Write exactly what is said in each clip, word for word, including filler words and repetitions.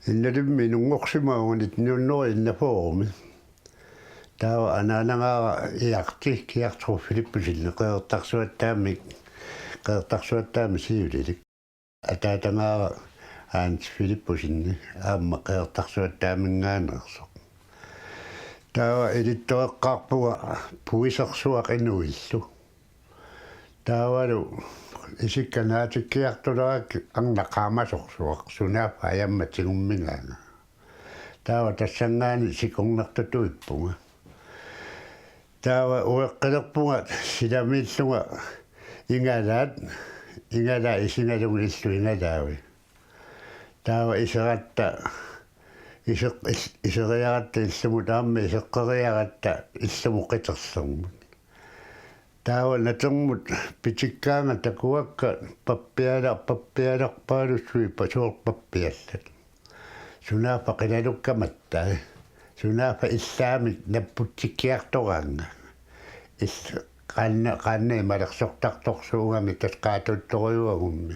Innalimmi inunngorsimavunga nitten hundrede enogfyrremi. Taava anaanagaara Iarti Kiartrup Filippusen Qeqertarsuattaamik, Qeqertarsuattaamik siulilik. Ataatagaara Hans Filippusen aamma Qeqertarsuattaaminngaanneersoq. Taava ilittoreqqaarpunga puisersuaq inuillu. Taavalu isikka naatikkiartulerakkit arnaq qaamasorsuaq, sunaaffa ajammat tigummigaanga. Taava tassanngaanniit sikornartutuippunga. Taava ueqqilerpunga silamiillunga igalaat, igalaa isigalunga illu igalaavi. Taava iseratta, iseq-, is-, iseriaratta illumut aamma iseqqeriaratta illumut qiterlermut. Taava natermut pitikkaanga takuakka pappiala-, pappialarpaalussuit pasuorpappiallat. Sunaaffa qilalukkamattai. Sunaaffa illaamik napputsikkiartoraannga. Ill-, qaanna-, qaannat imalersortartorsuugami tassa qaatuttorujuagummi.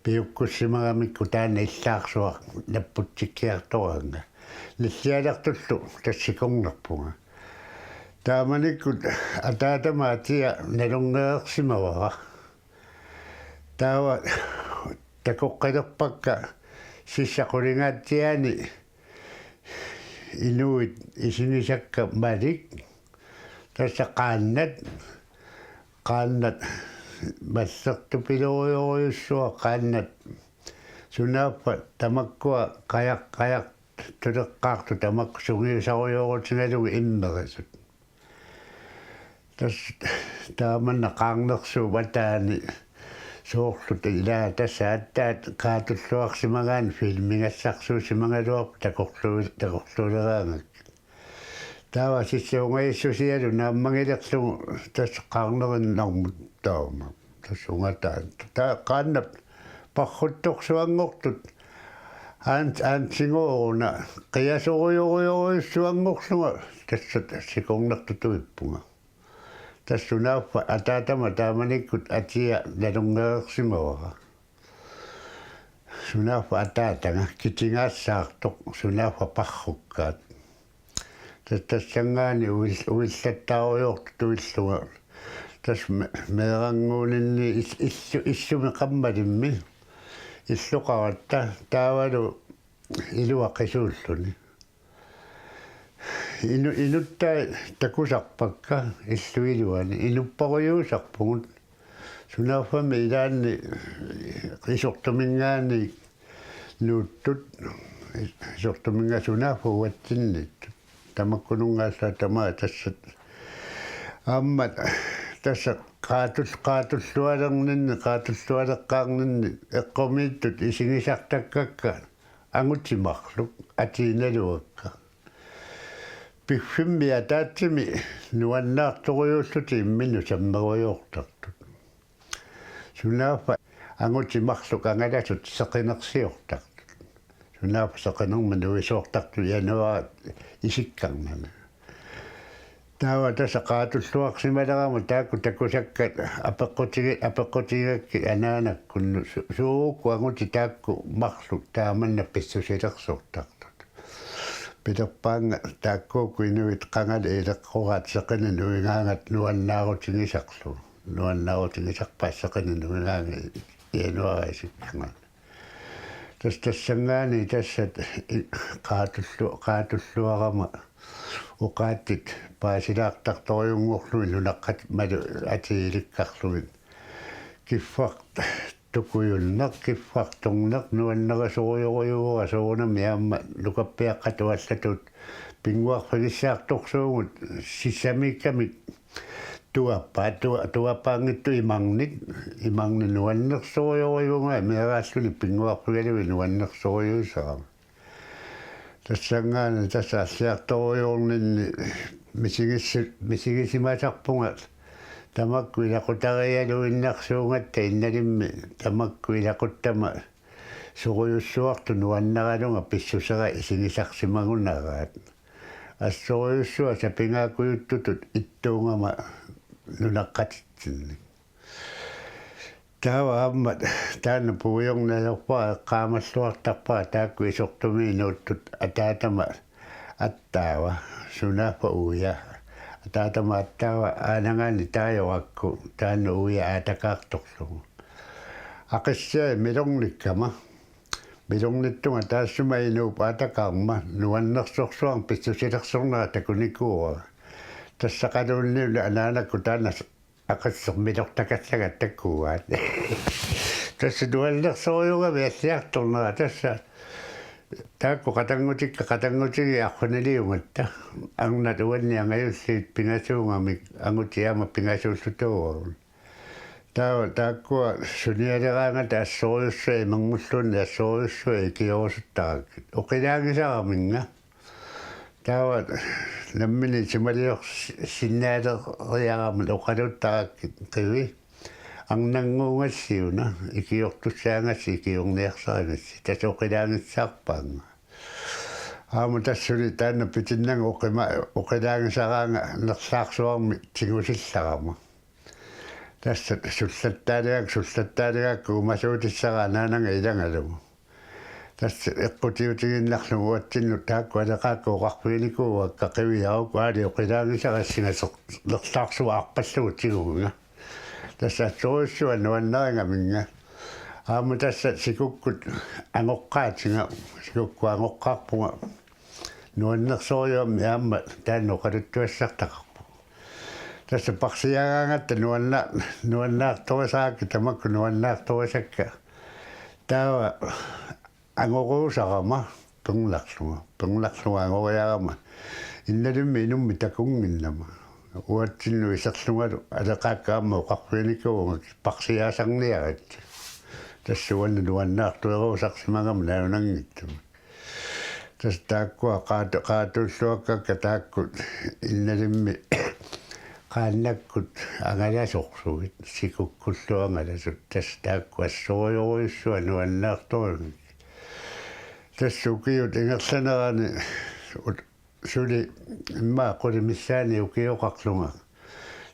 Piukkussimagamikku taanna illaarsuaq napputsikkiartoraannga. Nillialertullu tassa sikornerpunga. Taamanikkut ataatama atia nalunngereersimavara. Taava takoqqilerpakka sissap qulingaatsiaani inuit isigisakka malik. Tassa qaannat, qaannat mallertupilorujorujussuaq, qaannat sunaaffa tamakkua qajaq-, qajaq-, tuleqqaartut tamakku sungiusarujoorutigalugit immerisut. Tassa taamanna qaarnersuup ataani soorlu ilaa tassa aatsaat kaatulluarsimagaanni filmigassarsuusimagaluarput takorluu-, takorluuleraangakkit. Taava sissuungajassusialu naammagilerlugu tassa qaarnerinnarmut taama. Tassa ungataa. Taava qaannat parruttorsuanngortut. Aant-, aantingooruna qiasorujorujorujussuanngorlunga tassa sikornartutuippunga. Tassa sunaaffa ataatama taamanikkut atia nalunngereersimavara. Sunaaffa ataataga kitigaassaartoq, sunaaffa parrukkaat. Tassa tassanngaanniit uill-, uillattaarujoortutuillunga. Tassa me-, meerannguuninni is-, illu-, illumi qammalimmi illoqaratta taavalu ilua qisuulluni. Inu-, inuttai takusarpakka illup iluani, inupparujuusarpugut. Sunaaffami ilaanni isortuminngaanniit nuuttut, isortuminngaanniit sunaaffa uatsinniittut. Tamakkununngaanniit tamaat tassa. Aamma tassa qaatul-, qaatullualerninni, qaatullualeqqaarninni eqqumiitsut isigisartakkakka angutit marluk atiinnarluakka. Piffimmi ataatsimi nuannaartorujussuusutit imminnut sammerujoortartut. Sunaaffa angutit marluk angalasut seqinersiortartut. Sunaaffa seqinermik nuisoortartut januaarip isikkarnani. Taava tassa qaatulluarsimalerama taakku takusakkat apeqqutigi-, apeqqutigakkit anaanakkunnut su-, suukkut angutit taakku marluk taamanna pissusilersortartut. Pilerpaannga taakkuuku inuit qangali ileqqoraat seqineq nuigaangat nuannaarutigisarlugu. Nuannaarutigisarpaat seqineq nuigaangat januaarip isikkarnani. Tassa tassanngaanniit tassa i-, qaatullu-, qaatulluarama oqaatsit paasilaartartorujunngorlugit nunaqqatit malu atiilikkarlugit. Kiffaq tukujunneq, kiffaq torneq nuannerisorujorujuuara soorunami aamma nukappiaqqatut allatut pinnguarfigissaartorsuugut sissamiikkamik tuappa-, tua-, tuappaanngitsut imarnit, imarnit nuannersorujorujuugai meeraalluni pinnguarfigalugit nuannersorujuusarami. Tassanngaanniit tassa alliartorujoorninni misigissi-, misigisimasarpunga tamakku ilaqutarigaluinnarsuugatta innalimmi tamakku ilaquttama sorujussuartut nuannaralunga pissusera isigisarsimagunaraat. Assorujussuaq sapinngaakkujuttutut ittuugama nunaqqatitsinnik. Taava aamma taanna puigorneq ajorpara, eqqaamalluartarpara taakku isortumik inuuttut ataatama attaava, sunaaffa uia. Ataatama attaava aanagaani taajorakku taanna uia aatakaartorlugu. Aqissiai milornikkama. Milornittunga taassuma inuup aatakaarmat nuannersorsuarmik pissusilersornera takunikuuara. Tassaqaluunniit anaanakkut taanna aqisseq milortakallaga takkuugaat. Tassa nuannersorujuugami alliartornera tassa. Taakku qatanngutikka qatanngutigiit arfiniliumatta. Arnat uanni angajulliit pingasuugamik angutit aamma pingasuullutuuagut. Taava taakkua sunialeraangata assorujussuaq, imermulluunniit assorujussuaq ikiorusuttarakkit. Oqilaagisaraminnga. Taava nammineq timaliorsinnaaleriaramik oqaluuttarakkit qivi. Arnannguugassi una, ikiortussaagassi, ikiorniarsaragassi. Tassa oqilaagissaarpaannga. Aamma tassa suli taanna pitinnanga oqima-, oqilaagisaraanga nerlaarsuarmik tigusillarama. Tassa sullattaaligaakku, sullattaaligaakku uumasuutissara anaanaga ilagalugu. Tassa eqqutiutigiinnarlugu uatsinnut taakku aleqaakka oqarfiginikuuakka qiviaruk aali oqilaagisara singaseq nerlaarsuaq arpallugu tiguiga. Tassa assorujussuaq nuannarigaminnga. Aamma tassa sikukkut angoqqaatiga, sikukkut angoqqaarpunga. Nuannersorujuugami aamma taanna oqaluttuassartaqarpoq. Tassa parsiagaangatta nuanna-, nuannaartorisarakkit tamakku nuannaartorisakka. Taava angoruusarama pernarlunga. Pernarlunga angoriarama. Innalimmik inummik takunnginnama. Uatsinnut iserlungalu aleqaakka aamma oqarfiginikuuvunga parsiaasarniarit. Tassa uannut nuannaartueruusarsimagama nalunanngitsumik. Tassa taakkua qaatu-, qaatuulluakkakka taakkut innalimmik qaannakkut angalasorsuit, sikukkullu angalasut, tassa taakku assorujorujussuaq nuannaartorigit. Tassa ukiut ingerlanerani ut-, suli immaqa qulit missaanni ukioqarlunga.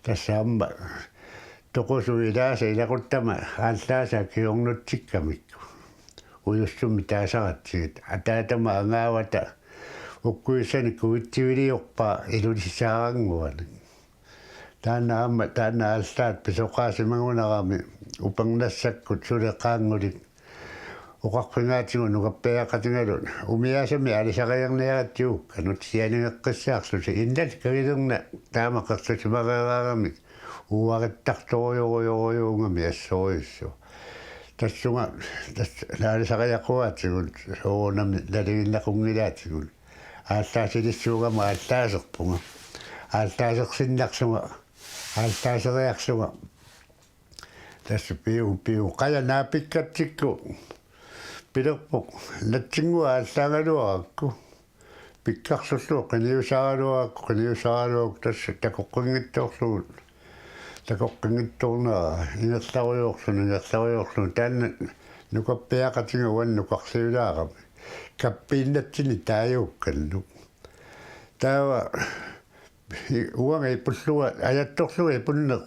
Tassa aamma toqusut ilaasa ilaquttama aallaasa kingornutsikkamikku. Ujussummik taasaratsigit. Ataatama angaavata ukkuissanik kuitsiviliorpaa Ilulissaaranguanik. Taanna aamma, taanna aallaat pisoqaasimagunarami upernassakkut suli qaanngulik oqarfigaatigut nukappiaqqatigalugit umiaasamik aalisariarniaratsigu ukkanut sianigeqqissaarlusi, innallu kagilerna taama qersusimareeraaramik uarittartorujorujorujuugami assorujussuaq. Tassunga, tassa aalisariaquaatigut soorunami naligiinnaqunngilaatigut. Aallaasilissuugama aallaaserpunga. Aallaasersinnarlunga. Aallaaseriarlunga. Tassa piu-, piu-, qaja naapikkatsikkut pilerpoq: Natsinnguaq aallaagaluarakku pikkarlullugu qiniusaaraluarakku, qiniusaaraluarakku, tassa takoqqinngitsoorlugu. Takoqqinngitsoornera ingerlarujoorluni, ingerlarujoorluni. Taanna nukappiaqqatiga uannut nukarliulaarami. Kappiinnatsinni taajuukkannut. Taava i-, uanga ipullunga, ajattorlunga ipunneq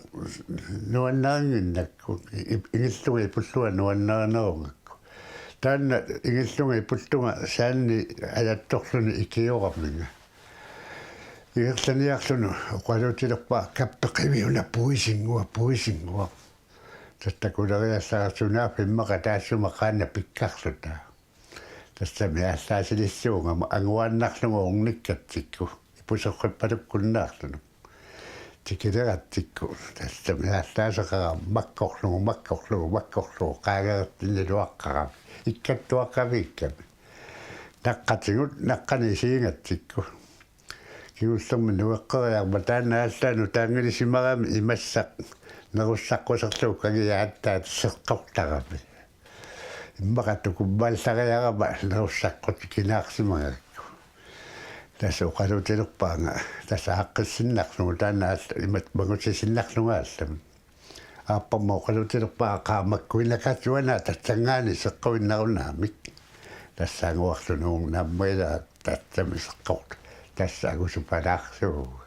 nuannarinnginnakku, ip-, ingillunga ipullunga nuannarinerugakku. Taanna ingillunga ipullunga saanni ajattorluni ikioraminga. Ingerlaniarluni oqaluutilerpara: Kappi qiviuna puisinnguaq, puisinnguaq. Tassa takuleriallarsuunaaffa immaqa taassuma qaannat pikkarluta. Tassami aallaasilissuugama anguaannarlunga ornikkatsikku, ipuserrippalukkunnaarluni. Tikileratsikku, tassami aallaaseqarama makkorlugu, makkorlugu, makkorlugu, qaangertinniluaqqarami, ikkattuaqqamiikkami. Naqqatigut, naqqani isigigatsikku. Kingullermik nueqqeriarama taanna aallaannut taanngilisimarami imassaq nerussaqquserlugu kagiaattaa sertortarami. Immaqa tukummaallariarama nerussaqqut kinaarsimagakku. Tassa oqaluutilerpaanga, tassa aaqqissinnarlugu taanna aalla-, imatut mangutisinnarlunga aallami. Aappama oqaluutilerpara: Qaammakkuinakatsuana tassanngaanniit seqquinnarunaaramik. Tassa anguarluni uunga naammagilaat tassami seqqortoq. Tassa angusupalaarsuuvoq.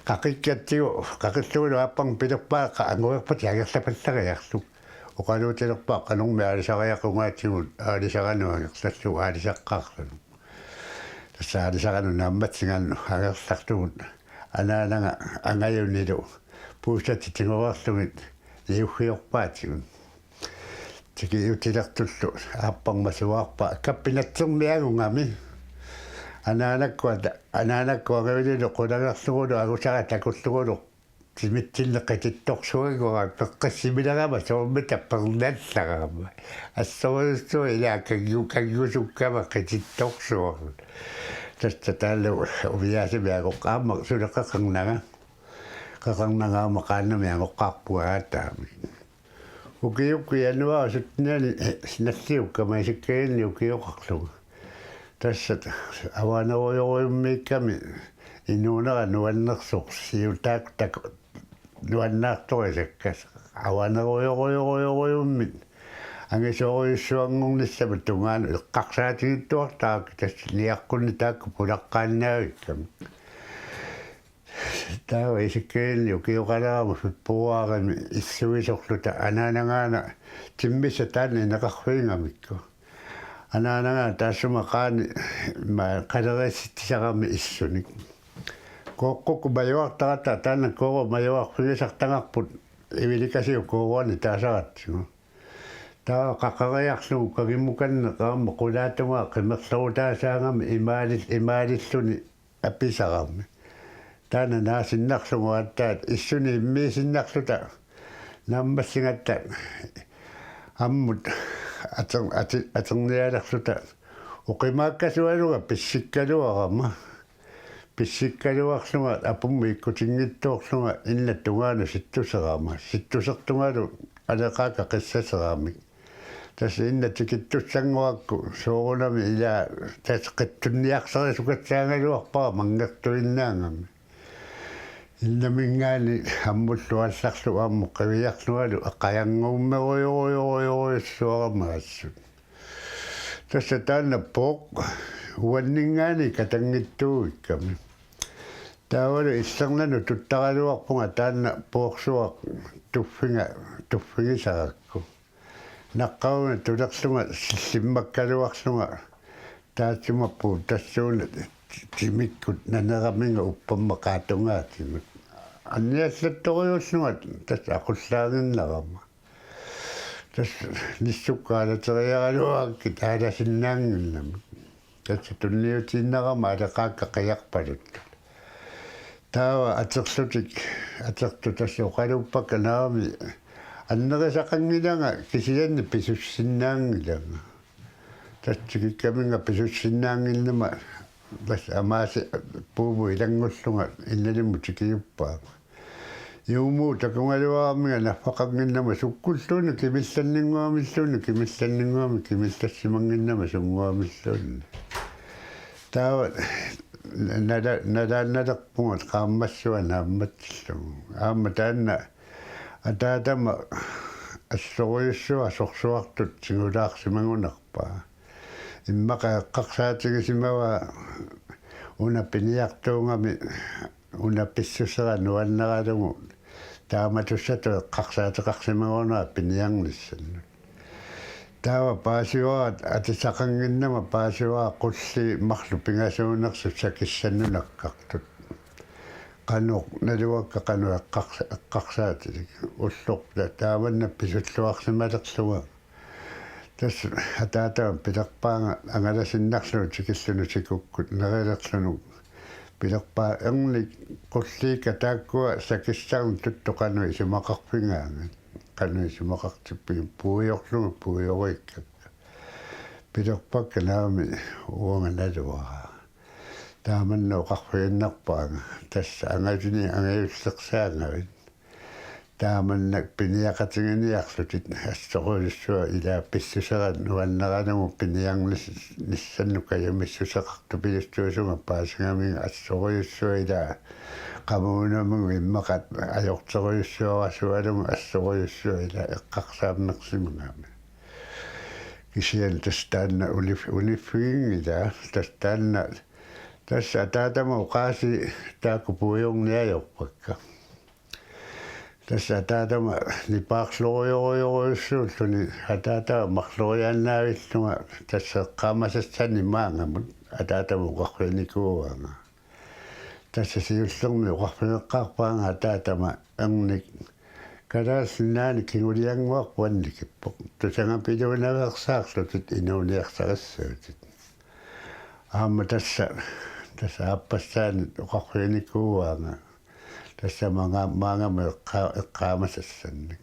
Qaqikkatsigu, qaqillugulu aappama pilerpara: Qa-, anguerpatit angerlapallariarlugit. Oqaluutilerpara qanormi aalisariaqungaatigut aalisaranut angerlarlugu aalisaqqaarluni. Tassa aalisaranut naammatsingaannut angerlarlugu anaanaga angajunilu puusatit tigoreerlugit niuggiorpaatigut. Tikiutilertullu aapparmasuaarpa kappinatsermiagungami. Anaanakkua, anaanakkua angajunilu qulagerlugulu angusara takullugulu timitsinni qitittorsuagara peqqissimilerama soormita pernallarama. Assorujussuaq ilaa kangu-, kangusukkama qitittorsuarlu. Tassa taanna umiaasimiagoq aamma suli qeqernaga. Qeqernaga aamma qaannami angoqqaarpunga aatsaammi. Ukiukkut januaarip syttenani nalliukkama isikkaginni ukioqarlunga. Tassa avanerujorujummiikkami inuunera nuannersoq siutaakkut nuannaartorisakkat. Avanerujorujorujorujummi angisoorujussuanngornissamut tungaanut eqqarsaatigittuartarakkit tassa niaqqunni taakku pulaqqaannavikkami. Taava isikkaginni ukioqalerama februaarimi issuisorluta anaanagaana timmissat taanna ineqarfigigamikku. Anaanagaana taassuma qaani ma-, qaleriissitsisarami issunik. Kooqqukkut majuartarata taanna Koorup majuarfigisartagarput Ivilikasiup Kooruani taasaratsigu. Taava qaqeriarlugu kagimmukanneq aamma qulaatungaa qimerlerutaasaagami imaalil-, imaalilluni apisarami. Taanna naasinnarlugu aatsaat issuni immiisinnarluta naammassigatta ammut ater-, ati-, aternialerluta oqimaakkasualunga pissikkaluarama. Pissikkaluarlunga apummut ikkutinngitsoorlunga innat tungaanut sittuserama. Sittusertungalu aleqaakka qissaseramik. Tassa innat tikittussanngorakku soorunami ilaa tassa qitsunniarsarisukassaagaluarpara manngertuinnaagami. Innaminngaanniit ammullu allarlu ammut qiviarlungalu qajannguummerujorujorujorujussuarama assut. Tassa taanna pooq uanninngaanniit katanngitsuuikkami. Taavalu illernanut tuttaraluarpunga taanna poorsuaq tuffiga tuffigisarakku. Naqqaruna tulerlunga sillimmakkaluarlunga taatsimappugut tassuuna timikkut naneraminga uppamma qaatungaatigut. Anniallattorujuullunga tassa aqullaaginnarama. Tassa nissukka aalateriaraluarakkit aalasinnaannginnamik. Tassa tunniutiinnarama aleqaakka qiarpaluttut. Taava aterlutik, atertut tassa oqaluuppakka naamik annerisaqanngilanga kisianni pisussinnaanngilanga. Tassa tikikkaminga pisussinnaannginnama tassa amaasi puumut ilanngullunga innalimmut tikiuppaanga. Juumuut takugaluaraminga naffaqannginnama sukkulluunniit kimillanninnguamilluunniit kimillanninnguamik kimillassimannginnama sunnguamilluunniit. Taava nala-, nalaannalerpunga qaammassua naammatsillugu. Aamma taanna ataatama assorujussuaq sorsuartut singulaarsimagunarpaa. Immaqa eqqarsaatigisimavaa una piniartuugami una pissusera nuannaralugu taamatussatut eqqarsaateqarsimagunarpaa piniarnissannut. Taava paasivara atisaqannginnama paasivara qullii marluk pingasuunersut sakissanut nakkartut. Qanoq naluakka qanoq eqqarsa-, eqqarsaatilik. Ulloq ta-, taamanna pisulluarsimalerlunga. Tassa ataatama pilerpaanga angalasinnarlugu tikilluni tikukkut nerilerluni pilerpaa ernik qulliikka taakkua sakissaarnut tuttoq qanoq isumaqarfigaangat. Qanoq isumaqartippiuk puigorlugit puigoriikkakka. Pilerpakka naamik uanga naluara. Taamanna oqarfigiinnarpaanga. Tassa angajuni angajullersaagavit. Taamannak piniaqatiginiarlutit assorujussuaq ilaa pissuserat nuannaralugu piniarnis-, nissannut kajumissuseqartupilussuusunga paasigaminga assorujussuaq ilaa qamuunamigut immaqa ajortorujussuarasualugu assorujussuaq ilaa eqqarsaammersimagami. Kisianni tassa taanna unif-, uniffiginngilaa, tassa taanna, tassa ataatama oqaasii taakku puigorniarpakka. Tassa ataatama nipaarlorujorujorujussuulluni ataatama marloriaannaavillunga tassa eqqaamasassannik maannamut ataatama oqarfiginikuuaanga. Tassa siullermik oqarfigeqqaarpaanga ataatama: Ernik, Kalaallit Nunaanni kinguliannguarput annikippoq. Tusagapiluunaveersaarlutit inuuniarsarissuutit. Aamma tassa, tassa aappassaani oqarfiginikuuaanga. Tassa maanga-, maannamut eqqa-, eqqaamasassannik.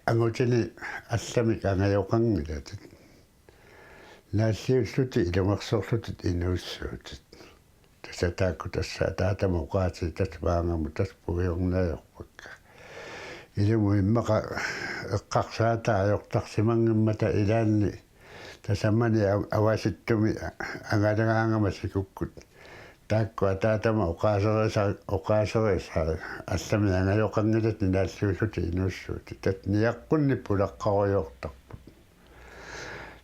Angutini allamik angajoqanngilatit. Naalliullutit ilungersorlutit inuussuutit. Tassa taakku tassa ataatama oqaasii tassa maannamut tassa puigorniarpakka. Ilumut immaqa eqqarsaataa ajortarsimanngimmata ilaanni tasamani a-, Avasittumi angalagaangama sikukkut. Taakku ataatama oqaaserisa-, oqaaserisa allamik angajoqanngilatit naalliullutit inuussuutit. Tassa niaqqunnik pulaqqarujoortarput.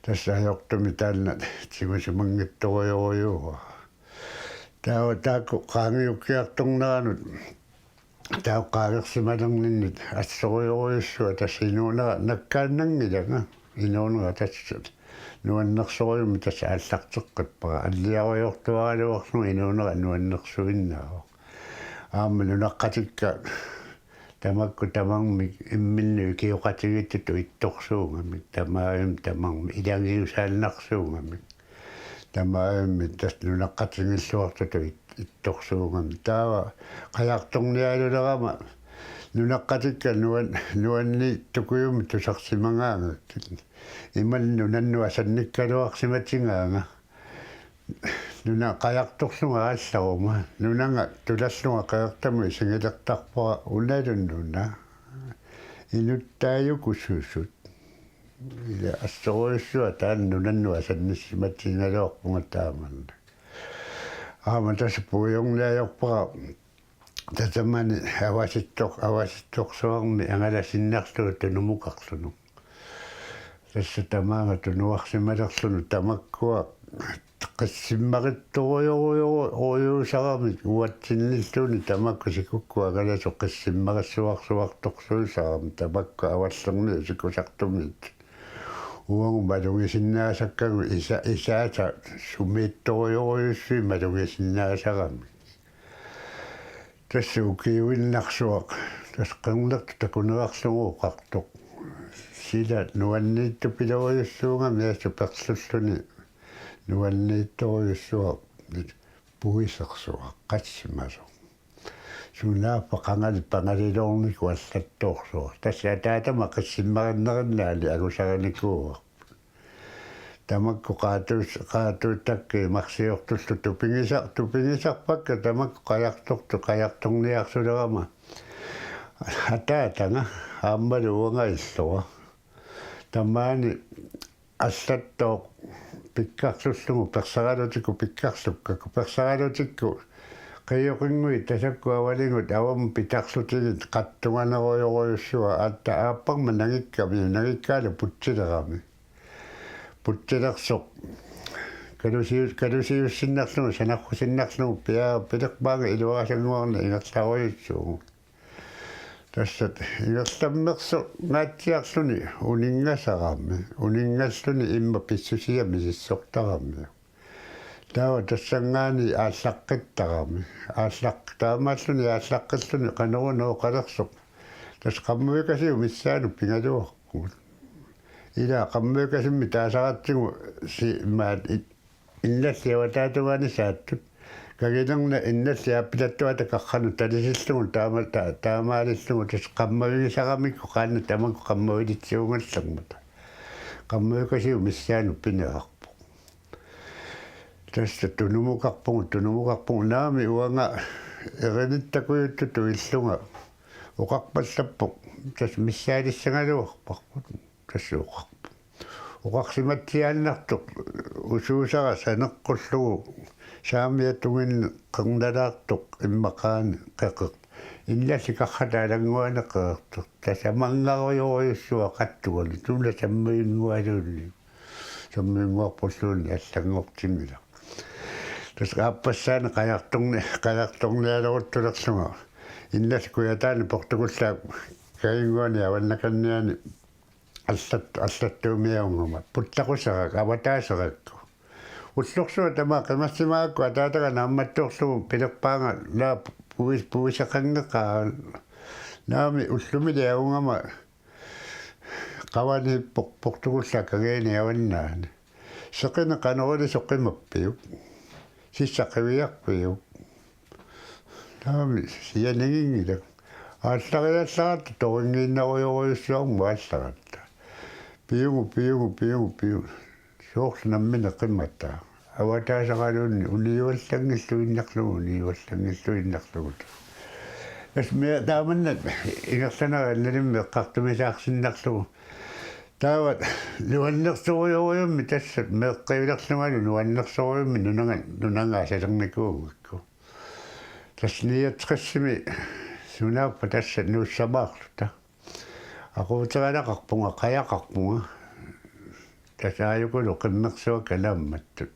Tassa ajortumik taanna tigusimanngitsorujussuuara. Taava taakku qaangiukkiartorneranut taava qaangersimalerninnit assorujorujussuaq tassa inuunera nakkaannanngilanga. Inuunera tassa nuannersorujussuarmik tassa aallarteqqippara. Alliarujoortuaraluarlunga inuunera nuannersuinnaavoq. Aamma nunaqqatikka tamakku tamarmik imminnut ikioqatigiittutut ittorsuugamik, tamarmik, tamarmik ilagiusaannarsuugamik. Tamarmik tassa nunaqqatinngilluartutut it-, ittorsuugamik. Taava qajartornialulerama nunaqqatikka nuan-, nuanniittukujummik tusarsimagaangakkit. Imannak nunannut asannikkaluarsimatigaanga. Nuna qajartorlunga aallaruma, nunanga tulallunga qeqertamut isigilertarpara unalu nuna. Inuttaajuku susut. Ila assorujussuaq taanna nunannut asannissimatigigaluarpunga taamanna. Aamma tassa puigorniarpara tasamani Avasittoq-, Avasittorsuarmi angalasinnarlugu tunumukarlunuk. Tassa tamaanga tunuarsimalerlunuk tamakkua qissimmarittorujorujorujussuusaramik uatsinnilluunniit tamakku sikukkut angalasut qissimmarissuarsuartorsuusaramik tamakku avallerniit sikusartumit. Uagut malugisinnaasakkagut isa-, isaasa sumiittorujorujussuit malugisinnaasaramik. Tassa ukiuinnarsuaq, tassa qernertoq takuneqarlugu oqartoq. Sila nuanniittupilorujussuugami assut perlulluni nuanniittorujussuaq puisersuaq qassimasoq. Sunaaffa qangali pangaliloorniku allattoorsuaq. Tassa ataatama qissimmarinnerunnaali angusarinikuuarput. Tamakku qaatuus-, qaatuutakkit marsiortullu tupigisa-, tupigisarpakka tamakku qajartortut qajartorniarsulerama. Ataataga aammalu uanga illua. Tamaani allattooq pikkarlullugu persaralutikku pikkarlukkakku persaralutikku qiioqinngui tasakku avaligut avammut pitarlutigit qattunganerujorujussuaq aatsaat aapparma nangikkami nangikkaalu putsilerami. Putsilersoq. Kalusiu-, kalusiussinnarlugu, sanarrusinnarlugu, pia-, pilerpaanga iluarasannguarni ingerlarujussuugut. Tassa ingerlammersoq naatsiarluni uninngasarami, uninngalluni immaqa pissusia misissortarami. Taava tassanngaanniit aallaqqittarami. Aallaq-, taamaalluni aallaqqilluni qanoruna oqalersoq. Tassa qammuikasiup missaanut pigaluarpugut. Ila qammuikasimmi taasaratsigu si-, maat i-, innalli avataatungaani saattut. Kagilerna innalli aappilattuata qarranut talisillugu taama-, ta-, taamaalillugu tassa qammuigisaramikku qaannat tamakku qammuilitsiugallarmata. Qammuikasiup missaanut pineqarpoq. Tassa tunumukarpugut, tunumukarpugut naamik uanga erinittakujuttutut illunga oqarpallappoq, tassa missaanissagaluarparput, tassa oqarpoq. Oqarsimatsiaannartoq usuusara saneqqullugu saamiatunginni qernalaartoq immaqaani qeqertoq. Innalli qarrata alannguani qeqertoq. Tassa manngarujorujussuaq qattuani, tuna sammiinngualuunniit. Sammiinnguarpulluunniit allanngortinngilaq. Tassa aappassaani qajartorni-, qajartornialeruttulerlunga. Innas kujataani portukullaaq kaginnguani avannakanniani allat-, allattuumiaunngama. Pullaquserak, avataaserakku. Ullorsuaq tamaat qimassimaakku ataataga naammattoorlugu pilerpaanga naa puis-, puiseqanngeqaaq. Naami ullumi liagungama qavaniippoq portukullaaq kagiani avannaani. Seqineq qanoq ilisoq qimappiuk. Sissaq qiviarpiuk. Naami sianiginngilaq. Aallariallaratta torinngiinnarujorujussuarmut aallaratta. Piugu, piugu, piugu, piugu. Soorlu nammineq qimataa. Avataasaraluunniit uniuallanngilluinnarlugu, uniuallanngilluinnarlugu. Tassa mea taamanna ingerlanera annalimmi eqqartumisaarsinnarlugu. Taava nuannersorujorujummi tassa meeqqiulerlungalu nuannersorujummi nunanga, nunanga asalernikuugakku. Tassa niogtresimi sunaaffa tassa nuussamaarluta. Aquuteralaqarpunga, qajaqarpunga. Tassa aajukulu qimmersuakka naammattut.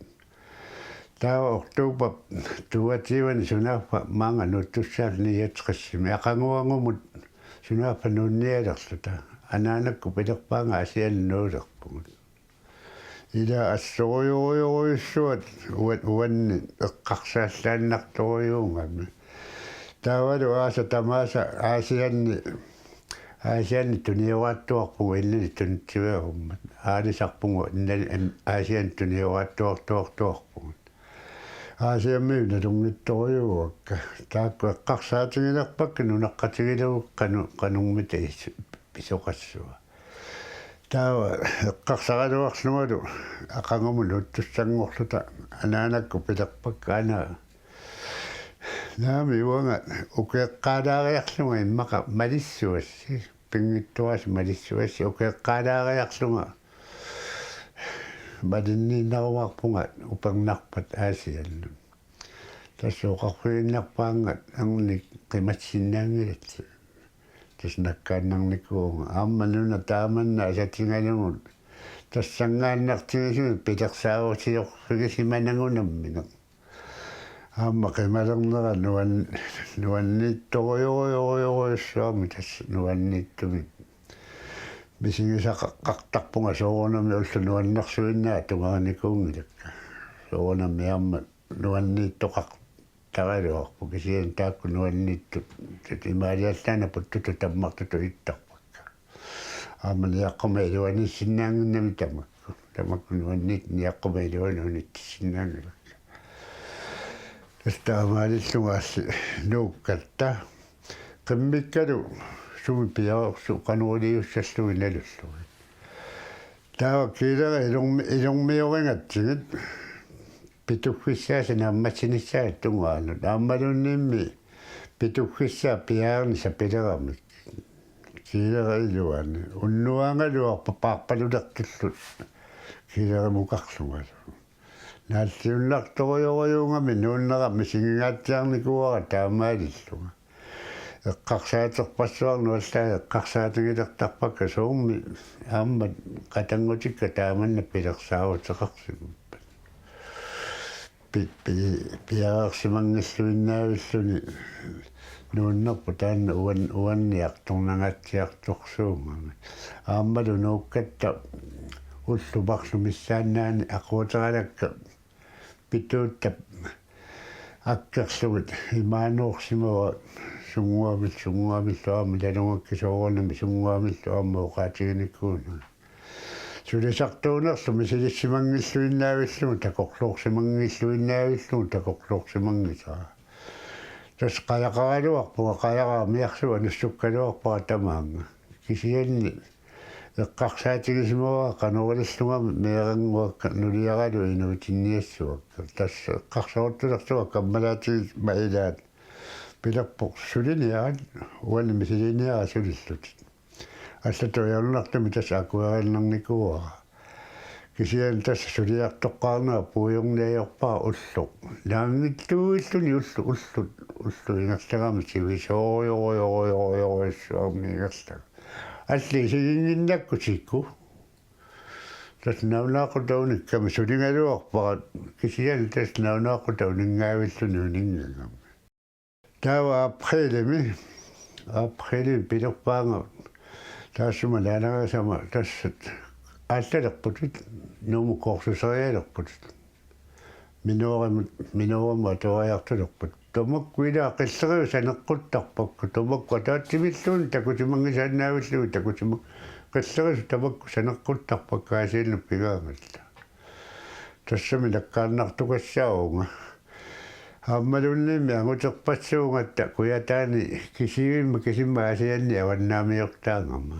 Taava oktober toogtyveni sunaaffa maanga nuuttussaalluni niogtresimi aqaguagumut sunaaffa nuunnialerluta. Anaanakkut pilerpaanga Aasianni nuulerpugut. Ila assorujorujorujussuat uan-, uanni eqqarsaallaannartorujuugami. Taavalu aasat tamaasa Aasianni, Aasianni tunioraattuarpugut innani tunitsiviarummat. Aalisarpugut innani an-, Aasianni tunioraattuartuartuarpugut. Aasiammiut nalunngitsorujuuakka. Taakku eqqarsaatigilerpakka nunaqqatigiillu qanu-, qanormita is-, pisoqassua. Taava eqqarsaraluarlungalu aqagumut nuuttussanngorluta anaanakkut pilerpakka: Ana, naami uanga ukeeqqaalaariarlunga immaqa malissuassi, pinngitsoorassi malissuassi ukeeqqaalaariarlunga malinniinnarumaarpunga upernarpat Aasiannut. Tassa oqarfigiinnarpaannga ernik qimassinnaanngilatsi. Tassa nakkaannarnikuuvunga. Aamma nuna taamanna asatigalugulu tassanngaannartigisumik pilersaarusiorfigisimanaguna nammineq. Aamma qimalernera nuan-, nuanniittorujorujorujussuarmik tassa nuanniittumik. Misigisaqaqartarpunga soorunami ulloq nuannersuinnaq tungaanikuunngilakka. Soorunami aamma nuanniittoqartaraluarpoq kisianni taakku nuanniittut imaaliallaannaq puttutut tammartutut ittarpakka. Aamma niaqquma iluaniissinnaannginnami tamakku. Tamakku nuanniit niaqquma iluani unitsissinnaanngilakka. Tassa taamaalillunga assi nuukkatta. Qimmikkalu sumi piareersut qanoq iliussallugit nalullugit. Taava kiilera ilormi-, ilormiorigatsigit pituggissaasa naammassinissaata tungaanut. Aammaluunniimmi pituggissaat piaarneq sapileramik. Kiilera iluani. Unnuagaluarpat paarpalulertullu kiilerimukarlungalu. Naalliunnartorujorujuugami nuunnera misigingaatsiarnikuuara taamaalillunga. Eqqarsaaterpassuarnut allaat eqqarsaatigilertarpakka soormi aamma qatanngutikka taamanna pilersaaruteqarsimappat. Pi-, pi-, piareersimanngilluinnaavilluni nuunnerput taanna uan-, uanniartornangaatsiartorsuugami. Aammalu nuukkatta ullut marluk missaannaanni aquuteralakka pituuttap akkerlugit imaanoorsimavaat sunnguamil-, sunnguamillu aamma ilalungakkit soorunami sunnguamillu aamma oqaatiginikuunanga. Sulisartuunerlu misilissimanngilluinnaavillugit takorloorsimanngilluinnaavillugit takorloorsimanngisara. Tassa qajaqaraluarpunga, qajaqaramiarsuaq nussukkaluarpara tamaanga. Kisianni eqqarsaatigisimavara qanoq ilillungami meerannguakka nuliaralu inuutinniassavakka. Tassa eqqarsaartulersuaq kammalaatigisimaat ilaat pilerpoq: Suliniarit, uani misiliiniarit sulillutit. Allatut ajornartumik tassa akuerinnarnikuuara. Kisianni tassa suliartoqqaarnera puigorniajorpara ulloq. Naanngitsuuilluni ulloq, ulloq, ulloq ingerlagami sivisoorujorujorujorujussuarmik ingerlagaq. Allat isiginnginnakku siku. Tassa nalunaaquttap unikkami suligaluarpara kisianni tassa nalunaaquttap uninngaavilluni uninngagami. Taava aprilimi, aprilimi pilerpaanga taassuma laanarisama tassat aallalerputit, Nuummut kursuserialerputit. Minoorimut, minoorimut atuariartulerput. Tamakku ila qilleriit saneqquttarpakka, tamakku ataatsimilluunniit takusimanngisaannaavillugit takusima-, qilleriit tamakku saneqquttarpakka Aasiannut pigaangatta. Tassami nakkaannartugassaavunga. Aammaluunniimmi anguterpassuugatta Kujataani kisivimma kisimma Aasianni avannaamiortaagama.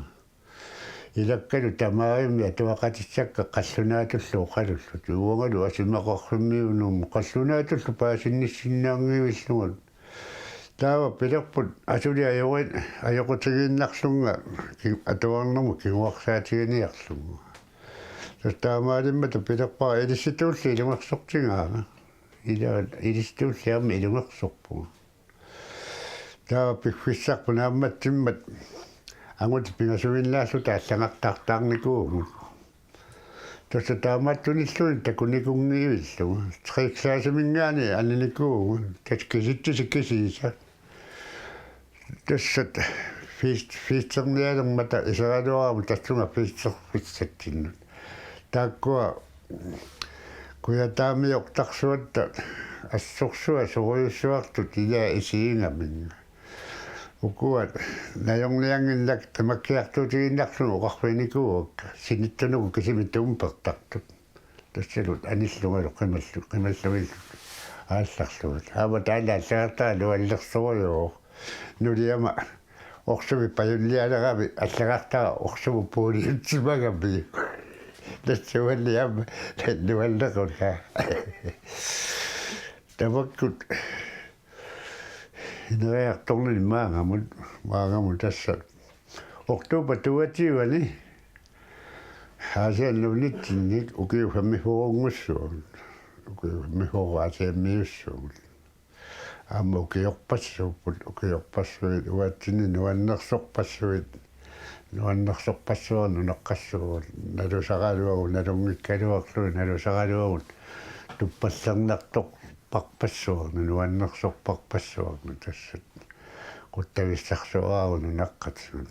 Ilakkalu tamaarimmi atuaqatissakka qallunaatullu oqalullutik. Uangalu asimaqarfimmiunut qallunaatullu paasinnissinnaanngivillungalu. Taava pilerput asuli ajoqi-, ajoqutigiinnarlunga ki-, atuarnermut kinguarsaatiginiarlunga. Tassa taamaalimmata pilerpara ilissituulli ilungersortigaanga. Ila ilissituulli aamma ilungersorpunga. Taava piffissarput naammatsimmat angutit pingasuinnaalluta allagartartaarnikuuvugut. Tassa taamaattunilluunniit takunikuunngivillugu. Tre klassiminngaanniit aninikuuvugut. Tassa kisitsisik kisiisa. Tassat fiist-, fiisternialermata iseraluarama tassunga fiisterfissatsinnut. Taakkua Kujataamiortarsuatta assorsuaq sorujussuartut ilaa isigigaminga. Ukua najorniannginnakku tamakkiartuutigiinnarlugit oqarfiginikuuakka sinittunuku kisimi tuumpertartut. Tassalu anillungalu qimallu-, qimallugillu aallarlugit. Aamma taanna allagartara nuannersorujuuvoq. Nuliama orsumik pajunnialerami allagartara orsumut puuliutsimagami. Tassuanni aamma nuannerulaa. Tamakkut ineriartornini maannamut, maannamut tassa. Oktober toogtyve-ani Aasiannut unitsinnik ukiut femogfyrrenngussuugut. Ukiut femogfyrre Aasiammiussuugut. Aamma ukiorpassuupput, ukiorpassuit uatsinni nuannersorpassuit. Nuannersorpassuarnut naqqassuugut. Nalusaraluagut, nalunngikkaluarlugit nalusaraluagut. Tuppallernartorparpassuarnut, nuannersorparpassuarnut tassat. Quttavissarsuaraagut nunaqqatigut.